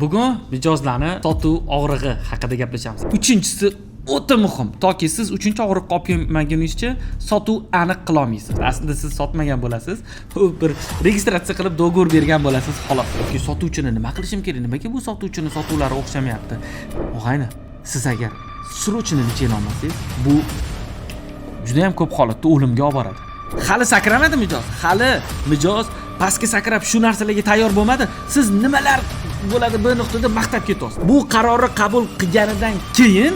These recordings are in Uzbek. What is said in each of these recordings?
Bugun mijozlarni sotuv og'rig'i haqida gaplashamiz. Uchinchisi o'ta muhim. Toki siz uchinchi og'riqqa olib kelmaguningizcha sotuv aniq qila olmaysiz. Aslida siz sotmagan bo'lasiz. U bir registratsiya qilib договор bergan bo'lasiz, xolos. Yoki sotuvchini nima qilishim kerak? Nimaga bu sotuvchini sotuvlari o'xshamayapti? Og'ayni, siz agar срочно лечение olmasangiz, bu juda ham ko'p holatda o'limga olib boradi. Hali sakramadi mijoz, hali mijoz pastga sakrab shu narsalarga tayyor bo'lmadi. Siz nimalar bo'ladi bu nuqtada maqtab ketyapsiz. Bu qarorni qabul qilganidan keyin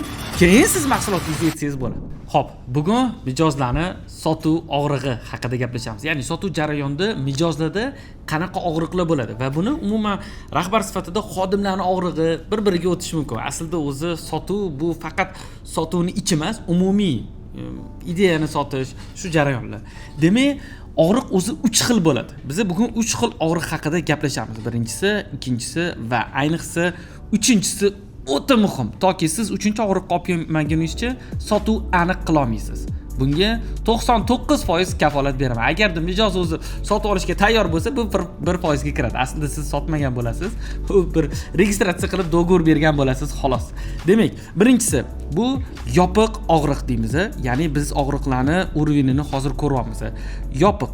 siz mahsulotingizni yetsangiz bo'ladi. Xo'p, bugun mijozlarni sotuv og'rig'i haqida gaplashamiz. Ya'ni sotuv jarayonida mijozlarda qanaqa og'riqlar bo'ladi va buni umuman rahbar sifatida xodimlarning og'rig'i bir-biriga o'tishi mumkin. Aslida o'zi sotuv bu faqat sotuvni ichi emas, umumiy ideyani sotish shu jarayonlar. Demak, og'riq o'zi uch xil bo'ladi. Biz bugun uch xil og'riq haqida gaplashamiz. Birinchisi, ikkinchisi va ayniqsa uchinchisi o'ta muhim. Toki siz uchinchi og'riqqa olib kelmaguningizcha sotuv aniq qila olmaysiz. Bunga 99% kafolat beraman. Agarda mijoz o'zi sotib olishga tayyor bo'lsa, bu 1% ga kiradi. Aslida siz sotmagan bo'lasiz. U bir registratsiya qilib договор bergan bo'lasiz, xolos. Demak, birinchisi bu yopiq og'riq deymiz. Ya'ni biz og'riqlarni уровень ini hozir ko'ryapmiz. Yopiq.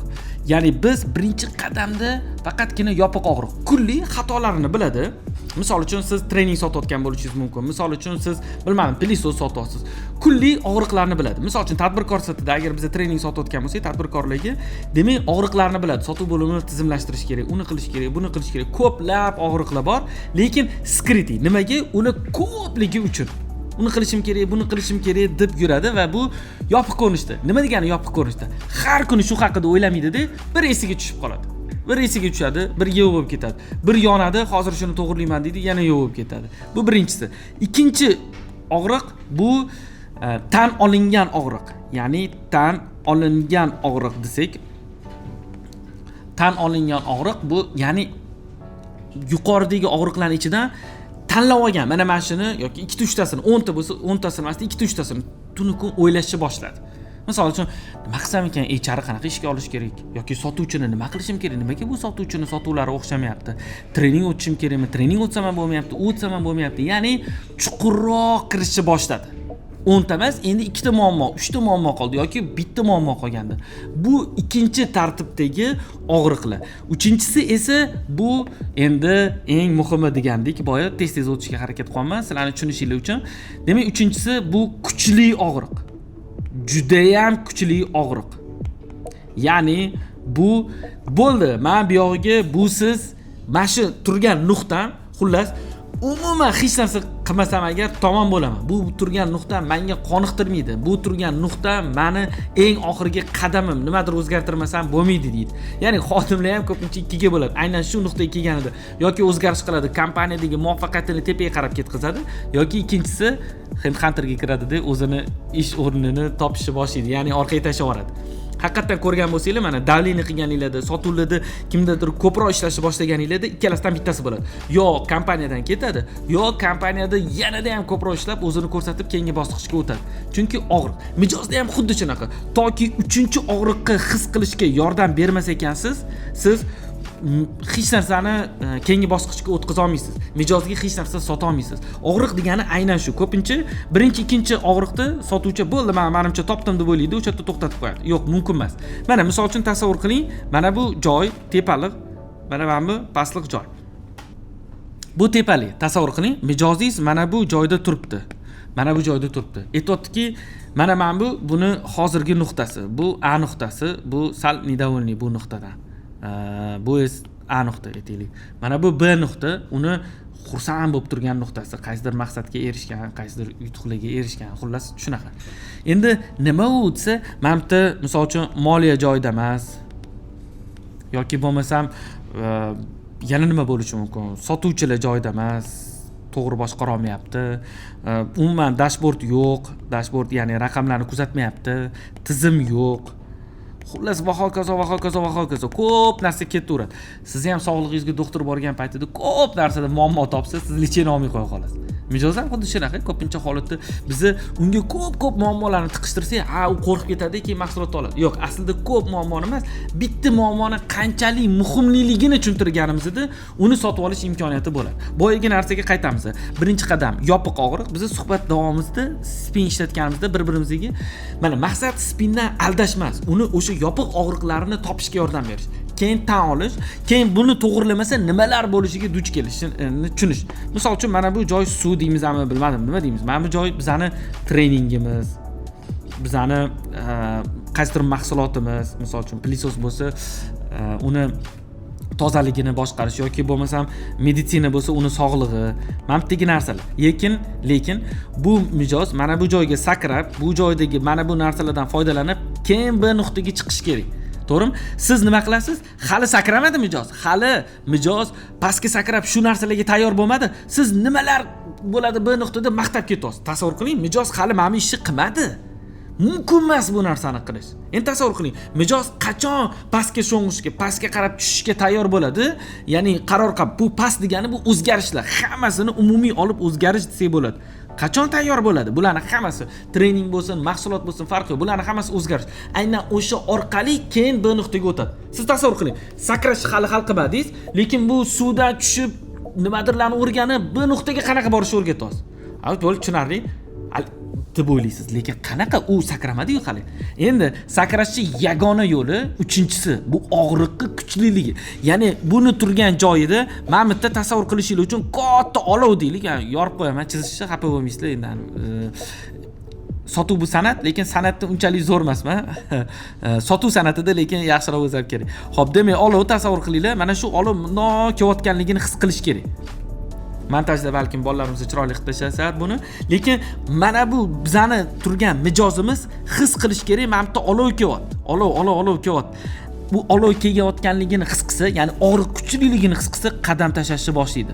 Ya'ni biz birinchi qadamda faqatgina yopiq og'riq. Kulliy xatolarini biladi. Misol uchun siz trening sotayotgan bo'lishingiz mumkin. Misol uchun siz, bilmadim, пылесос sotyapsiz. Kulliy og'riqlarni biladi. Misol uchun tadbirkor sifatida agar biz trening sotayotgan bo'lsak, tadbirkorlarga, demak, og'riqlarni biladi. Sotuv bo'limini tizimlashtirish kerak, uni qilish kerak, buni qilish kerak. Ko'plab og'riqlar bor, lekin скрытый. Nimaga? Ular ko'pligi uchun. Uni qilishim kerak, buni qilishim kerak deb yuradi va bu yopiq ko'rinishda. Nima degani yopiq ko'rinishda? Har kuni shu haqida o'ylamaydi-da, bir esiga tushib qoladi. Bir esiga tushadi, bir yo'q bo'lib ketadi, bir yonadi, hozir shuni to'g'irlayman deydi, yana yo'q bo'lib ketadi. Bu birinchisi. Ikkinchi og'riq bu tan olingan og'riq. Ya'ni tan olingan og'riq desak, tan olingan og'riq bu, ya'ni yuqoridagi og'riqlarni ichidan tanlab olgan mana shuni yoki ikkita uchtasini, 10 ta bo'lsa 10 tasini emas, ikkita uchtasini tunu kun o'ylashni boshladi. Misol uchun, nima qilsam ekan, HR qanaqa ishga olish kerak yoki sotuvchini nima qilishim kerak, nimaga bu sotuvchini sotuvlari o'xshamayapti, trening o'tishim kerakmi, trening o'tsam ham bo'lmayapti, o'tsam ham bo'lmayapti. Ya'ni chuqurroq kirishni boshladi. 10 ta emas, endi ikkita muammo, uchta muammo qoldi yoki bitta muammo qolgandi. Bu ikkinchi tartibdagi og'riqlar. Uchinchisi esa bu endi eng muhimi degandik boya, tez tez o'tishga harakat qilyapman sizlarni tushunishinglar uchun. Demak, uchinchisi bu kuchli og'riq, judayam kuchli og'riq. Ya'ni bu bo'ldi, man bu yog'iga busiz mana shu turgan nuqtam, xullas, umuman hech narsa qilmasam agar tamom bo'laman. Bu turgan nuqtam manga qoniqtirmaydi, bu turgan nuqta mani eng oxirgi qadamim, nimadir o'zgartirmasam bo'lmaydi deydi. Ya'ni xodimlar ham ko'pincha ikkiga bo'ladi aynan shu nuqtaga kelganida: yoki o'zgarish qiladi, kompaniyadagi muvaffaqiyatini tepaga qarab ketkazadi, yoki ikkinchisi headhunterga kiradida, o'zini ish o'rnini topishni boshlaydi, ya'ni orqaga tashlab yuboradi. Haqiqatdan ko'rgan bo'lsanglar, mana давление qilganinglarda, sotuvlarda kimdadir ko'proq ishlashni boshlaganinglarda ikkalasidan bittasi bo'ladi: yo kompaniyadan ketadi, yo kompaniyada yanada ham ko'proq ishlab, o'zini ko'rsatib, keyingi bosqichga o'tadi. Chunki og'riq. Mijozda ham xuddi shunaqa. Toki uchinchi og'riqqa his qilishga yordam bermas ekansiz, siz hech narsani keyingi bosqichga o'tkaza olmaysiz, mijozga hech narsa sota olmaysiz. Og'riq degani aynan shu. Ko'pincha birinchi, ikkinchi og'riqda sotuvchi bo'ldi, man manimcha topdim deb o'ylaydi, o'sha yerda to'xtatib qo'yadi. Yo'q, mumkin emas. Mana misol uchun tasavvur qiling, mana bu joy tepalik, mana bu pastliq joy. Bu tepalik, tasavvur qiling, mijozingiz mana bu joyda turibdi, mana bu joyda turibdi. Aytyaptiki, mana bu buni hozirgi nuqtasi, bu A nuqtasi, bu sal недовольный bu nuqtadan. Bu A nuqta aytaylik, mana bu B nuqta, uni xursand bo'lib turgan nuqtasi, qaysidir maqsadga erishgan, qaysidir yutuqlarga erishgan, xullas shunaqa. Endi nima u desa, mana bu yerda misol uchun moliya joyida emas yoki bo'lmasam yana nima bo'lishi mumkin, sotuvchilar joyida emas, to'g'ri boshqara olmayapti, umuman dashboard yo'q, dashboard ya'ni raqamlarni kuzatmayapti, tizim yo'q, xullas va hokazo, va hokazo, va hokazo, ko'p narsa ketaveradi. Sizni ham sog'lig'ingizga doktor borgan paytida ko'p narsada muammo topsa, siz лечение olmay qo'ya qolasiz. Mijoz ham xuddi shunaqa. Ko'pincha holatda bizni unga ko'p muammolarni tiqishtirsak, ha, u qo'rqib ketadi, keyin mahsulotni oladi. Yo'q, aslida ko'p muammoni emas, bitta muammoni qanchalik muhimliligini tushuntirganimizda uni sotib olish imkoniyati bo'ladi. Boyagi narsaga qaytamiz. Birinchi qadam yopiq og'riq. Biz suhbat davomida spin ishlatganimizda bir birimizga mana maqsad spindan aldash emas, uni o'sha yopiq og'riqlarini topishga yordam berish. Keyin tan olish, keyin buni to'g'rilamasa nimalar bo'lishiga duch kelishini tushunish. Misol uchun, mana bu joy suv deymizmi, bilmadim, nima deymiz. Mana bu joy bizani treningimiz, bizani qaysidir mahsulotimiz, misol uchun пылесос bo'lsa, uni tozaligini boshqarish yoki bo'lmasam meditsina bo'lsa, uni sog'lig'i, mana bu yerdagi narsalar. Lekin bu mijoz mana bu joyga sakrab, bu joydagi mana bu narsalardan foydalanib, keyin B nuqtaga chiqish kerak. To'g'rimi? Siz nima qilasiz? Hali sakramadi mijoz. Hali mijoz pastga sakrab shu narsalarga tayyor bo'lmadi. Siz nimalar bo'ladi B nuqtada maqtab ketyapsiz. Tasavvur qiling, mijoz hali mana bu ishni qilmadi. Mumkin emas bu narsani qilish. Endi tasavvur qiling, mijoz qachon pastga sho'ng'ishga, pastga qarab tushishga tayyor bo'ladi? Ya'ni qaror qilib, bu past degani bu o'zgarishlar, hammasini umumiy olib o'zgarish desak bo'ladi. Qachon tayyor bo'ladi? Bularni hammasi trening bo'lsin, mahsulot bo'lsin, farqi yo'q. Bularni hammasi o'zgarish. Aynan o'sha orqali keyin B nuqtaga o'tadi. Siz tasavvur qiling, sakrash hali hal qilmadingiz, lekin bu suvdan tushib nimadirlarni o'rganib B nuqtaga qanaqa borishni o'rgatyapsiz. Ha, bo'ldi, tushunarli. Deb o'ylaysiz, lekin qanaqa u sakramadi-yu hali. Endi sakrashni yagona yo'li uchinchisi, bu og'riqni kuchliligi. Ya'ni buni turgan joyida mana bu yerda tasavvur qilishingiz uchun katta olov deylik, ya'ni yorib qo'yaman, chizishni xafa bo'lmaysizlar endi. Sotuv bu san'at, lekin san'atda unchalik zo'r emasman. Sotuv san'atida lekin yaxshiroq o'zab kerak. Xo'p, demak, olov tasavvur qilinglar, mana shu olov bundoq kelayotganligini his qilish kerak. Montajda balkim bolalarimiz chiroyli qilib tashlashar buni, lekin mana bu bizani turgan mijozimiz his qilish kerak, mana bu yerda olov kelyapti. Olov, olov, olov kelyapti. Bu olov kelayotganligini his qilsa, ya'ni og'riq kuchliligini his qilsa, qadam tashlashni boshlaydi.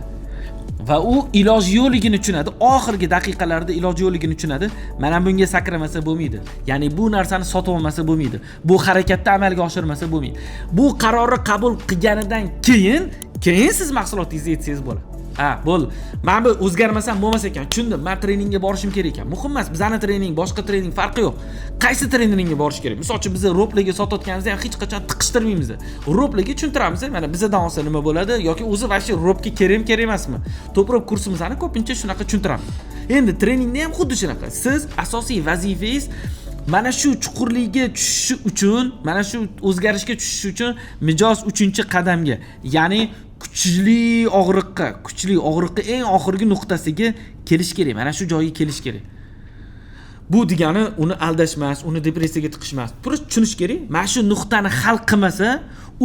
Va u iloji yo'qligini tushunadi. Oxirgi daqiqalarda iloji yo'qligini tushunadi. Mana bunga sakramasa bo'lmaydi. Ya'ni bu narsani sotib olmasa bo'lmaydi. Bu harakatni amalga oshirmasa bo'lmaydi. Bu qarorni qabul qilganidan keyin siz mahsulotingizni aytsangiz bo'ladi. Ha, bo'ldi. Mana bu o'zgarmasam bo'lmas ekan. Tushundim. Men treningga borishim kerak ekan. Muhim emas, bizani trening, boshqa trening farqi yo'q. Qaysi treningga borish kerak? Misol uchun, biz ropliga sotayotganimizda ham hech qachon tiqishtirmaymiz. Ropliga tushuntiramiz, mana bizadan olsa nima bo'ladi yoki o'zi вообще робga kerakmi, kerak emasmi? To'proq kursimizni ko'pincha shunaqa tushuntiramiz. Endi treningda ham xuddi shunaqa. Siz asosiy vazifangiz mana shu chuqurlikka tushishi uchun, mana shu o'zgarishga tushishi uchun mijoz 3-qadamga, ya'ni kuchli og'riqqa, kuchli og'riqqa eng oxirgi nuqtasiga kelish kerak. Mana shu joyga kelish kerak. Bu degani uni aldash emas, uni depressiyaga tiqish emas. Просто tushunish kerak. Mana shu nuqtani hal qilmasa,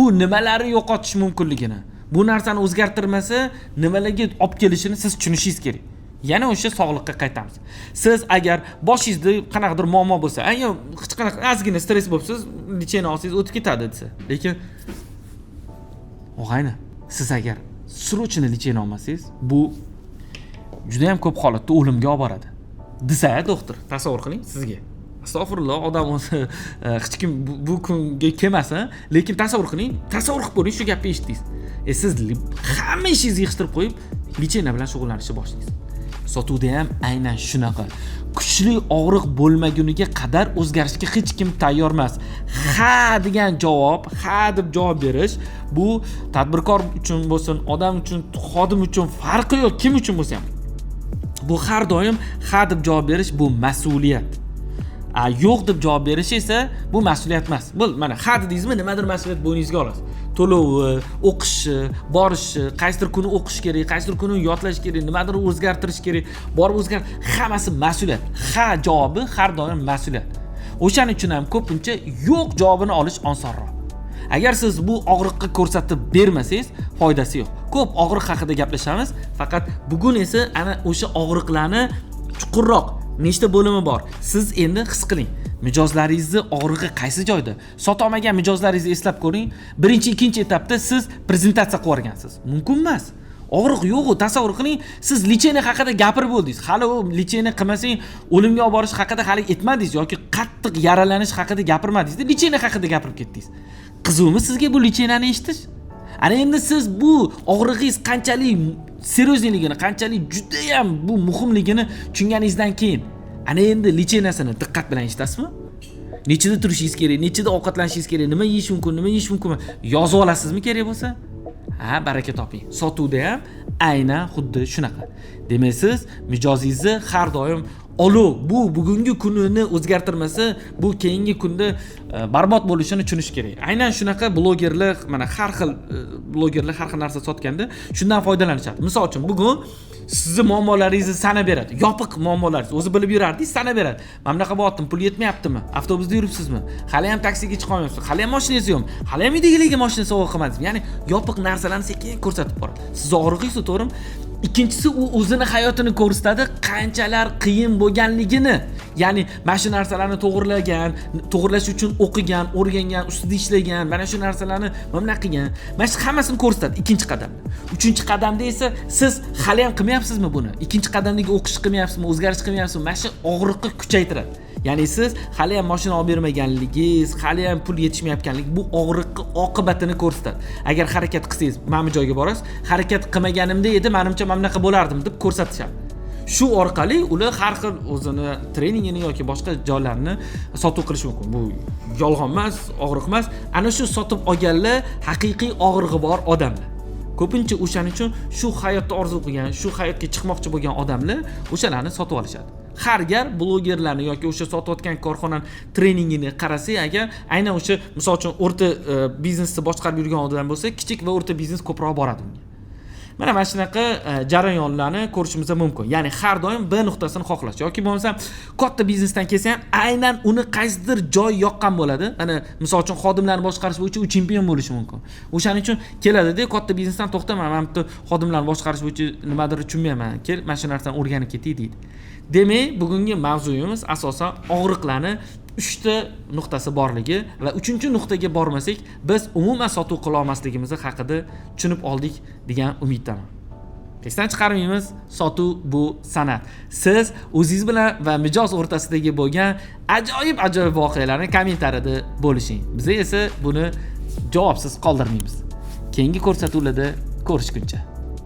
u nimalarni yo'qotish mumkinligini, bu narsani o'zgartirmasa, nimalarga olib kelishini siz tushunishingiz kerak. Yana o'sha sog'liqqa qaytamiz. Siz agar boshingizda qanaqadir muammo bo'lsa, agar hech qanaqa ozgina stress bo'libsiz, лечение olsangiz o'tib ketadi desa, lekin og'ayni, siz agar срочно лечение olmasangiz, bu juda ham ko'p holatda o'limga olib boradi desa doktor, tasavvur qiling sizga. Astag'firulloh, odam o'zi hech kim bu kunga kelmasin, lekin tasavvur qiling, tasavvur qilib ko'ring, shu gapni eshitdingiz. Siz hamma ishingizni yig'ishtirib qo'yib, лечение bilan shug'ullanishni boshlaysiz. Sotuvda ham aynan shunaqa. Kuchli og'riq bo'lmaguniga qadar o'zgarishga hech kim tayyor emas. Ha degan javob, ha deb javob berish bu tadbirkor uchun bo'lsin, odam uchun, xodim uchun farqi yo'q, kim uchun bo'lsa ham. Bu har doim ha deb javob berish bu mas'uliyat. Yo'q deb javob berish esa bu mas'uliyat emas. Bo'ldi, mana ha dedingizmi, nimadir mas'uliyat bo'yningizga olasiz. To'lovi, o'qishi, borishi, qaysidir kuni o'qish kerak, qaysidir kuni yodlash kerak, nimadir o'zgartirish kerak, borib o'zgar, hammasi mas'uliyat. Ha javobi har doim mas'uliyat. O'shaning uchun ham ko'pincha yo'q javobini olish osonroq. Agar siz bu og'riqqa ko'rsatib bermasangiz, foydasi yo'q. Ko'p og'riq haqida gaplashamiz, faqat bugun esa ana o'sha og'riqlarni chuqurroq nechta bo'limi bor. Siz endi his qiling. Mijozlaringizni og'rig'i qaysi joyda? Sota olmagan mijozlaringizni eslab ko'ring. Birinchi, ikkinchi etapda siz prezentatsiya qilib yuborgansiz. Mumkin emas. Og'riq yo'q u, tasavvur qiling, siz лечение haqida gapirib bo'ldingiz. Hali u лечение qilmasang o'limga olib borish haqida hali aytmadingiz yoki qattiq yaralanish haqida gapirmadingiz. Лечение haqida gapirib ketdingiz. Qiziqmi sizga bu лечение ni eshitish? Ana endi siz bu og'rig'ingiz qanchalik серьёзный ligini, qanchalik judayam bu muhimligini tushunganingizdan keyin ana endi лечения sini diqqat bilan eshitasizmi? Nechida turishingiz kerak, nechida ovqatlanishingiz kerak, nima yeyish mumkin, nima yeyish mumkin emas, yozib olasizmi kerak bo'lsa? Ha, baraka toping. Sotuvda ham aynan xuddi shunaqa. Demak, siz mijozingizni har doim olov, bu bugungi kunini o'zgartirmasa, bu keyingi kunda barbod bo'lishini tushunish kerak. Aynan shunaqa blogerlar, mana har xil blogerlar har xil narsa sotganda shundan foydalanishadi. Misol uchun, bugun sizni muammolaringizni sanab beradi. Yopiq muammolaringiz. O'zi bilib yurardingiz, sanab beradi. Mana bunaqa bo'lyaptimi, pul yetmayaptimi? Avtobusda yuribsizmi? Hali ham taksiga chiqa olmayapsiz, hali ham mashinangiz yo'qmi? Hali ham uydagilarga mashina sovg'a qilmadingizmi? Ya'ni yopiq narsalarni sekin ko'rsatib boradi. Siz og'riqlisiz, to'g'rimi? Ikkinchisi, u o'zini hayotini ko'rsatadi, qanchalar qiyin bo'lganligini. Ya'ni mana shu narsalarni to'g'irlagan, to'g'irlash uchun o'qigan, o'rgangan, ustida ishlagan, mana shu narsalarni mana bunaqa qilgan. Mana shu hammasini ko'rsatadi ikkinchi qadamda. Uchinchi qadamda esa siz hali ham qilmayapsizmi buni? Ikkinchi qadamdagi o'qish qilmayapsizmi, o'zgarish qilmayapsizmi? Mana shu og'riqni kuchaytiradi. Ya'ni siz hali ham mashina olib bermaganligingiz, hali ham pul yetishmayotganligi bu og'riqni oqibatini ko'rsatadi. Agar harakat qilsangiz, mana bu joyga borasiz, harakat qilmaganimda edi, menimcha mana bunaqa bo'lardim deb ko'rsatishadi. Shu orqali ular har xil o'zini treningini yoki boshqa joylarni sotuv qilishi mumkin. Bu yolg'on emas, og'riq emas. Ana shu sotib olganlar haqiqiy og'rig'i bor odamlar. Ko'pincha o'shaning uchun shu hayotda orzu qilgan, shu hayotga chiqmoqchi bo'lgan odamlar o'shalarni sotib olishadi. Har gal blogerlarni yoki o'sha sotayotgan korxonaning treningini qarasak, agar aynan o'sha misol uchun o'rta biznesni boshqarib yurgan odam bo'lsa, kichik va o'rta biznes ko'proq boradi unga. Mana shunaqa jarayonlarni ko'rishimiz mumkin. Ya'ni har doim B nuqtasini xohlash yoki bo'lmasa katta biznesdan kelsa ham aynan uni qaysidir joy yoqqan bo'ladi. Mana misol uchun xodimlarni boshqarish bo'yicha u chempion bo'lishi mumkin. O'shaning uchun keladida katta biznesdan, to'xta, mana bu yerda xodimlarni boshqarish bo'yicha nimadir tushunmayapman. Kel, mana shu narsani o'rganib ketay deydi. Demak, bugungi mavzuyimiz asosan og'riqlarni 3 ta nuqtasi borligi va 3-nuqtaga bormasak, biz umuman sotuv qila olmasligimiz haqida tushunib oldik degan umiddaman. Esdan chiqarmaymiz, sotuv bu san'at. Siz o'zingiz bilan va mijoz o'rtasidagi bo'lgan ajoyib ajoyib voqealarni kommentariyada bo'lishing. Biz esa buni javobsiz qoldirmaymiz. Keyingi ko'rsatuvlarda ko'rishguncha.